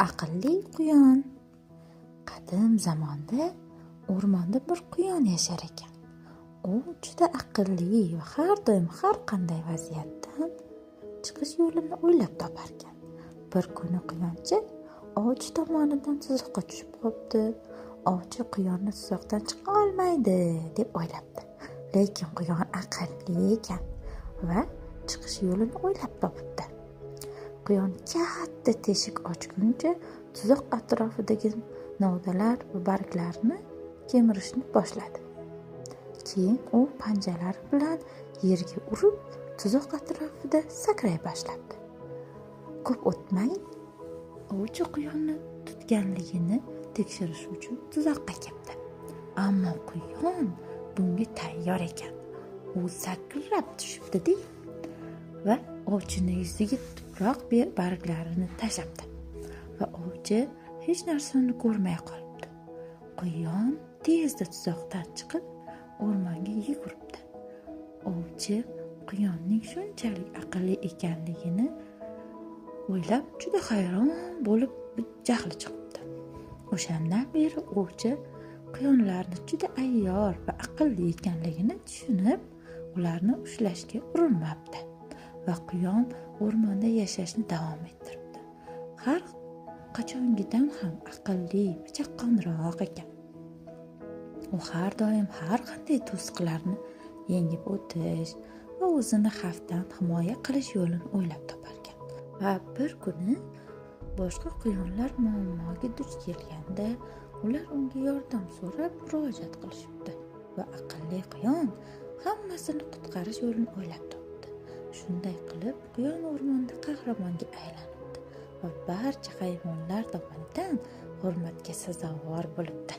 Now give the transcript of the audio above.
Aqlli quyon. Qadim zamonda o'rmonda bir quyon yashar ekan. U juda aqlli va har doim har qanday vaziyatdan chiqish yo'lini o'ylab topar ekan. Bir kuni quyoncha ovchi tomonidan tuzoqqa tushib qolibdi. Ovchi quyonni tuzoqdan chiqa olmaydi deb o'ylabdi. Lekin quyon aqlli ekan va chiqish yo'lini o'ylab topibdi. Quyon katta teshik ochguncha tuzoq atrofidagi novdalar va barglarni kemirishni boshladi. Keyin u panjalari bilan yerga urib, tuzoq atrofida sakray boshlabdi. Ko'p o'tmay ovchi quyonni tutganligini tekshirish uchun tuzoqqa keldi. Ammo quyon bunga tayyor ekan. U sakrab tushibdi-da va ovchini yuziga tuproq barglarini tashlabdi va ovchi hech narsani ko'rmay qolibdi. Quyon tezda tuzoqdan chiqib o'rmonga yuguribdi. Ovchi quyonning shunchalik aqlli ekanligini o'ylab juda hayron bo'lib jahli chiqibdi. O'shandan beri ovchi quyonlarni juda ayyor va aqlli ekanligini tushunib, ularni ushlashga urinmabdi va quyon o'rmonda yashashni davom ettiribdi. Har qachongidan ham aqlli va chaqqonroq ekan. U har doim har qanday to'siqlarni yengib o'tish va o'zini xavfdan himoya qilish yo'lini o'ylab topar ekan. Va bir kuni boshqa quyonlar muammoga duch kelganda ular unga yordam so'rab murojaat qilishibdi va aqlli quyon hammasini qutqarish yo'lini o'ylab topdi. Shunday qilib quyon o'rmonda qahramonga aylanibdi va barcha hayvonlar tomonidan hurmatga sazovor bo'libdi.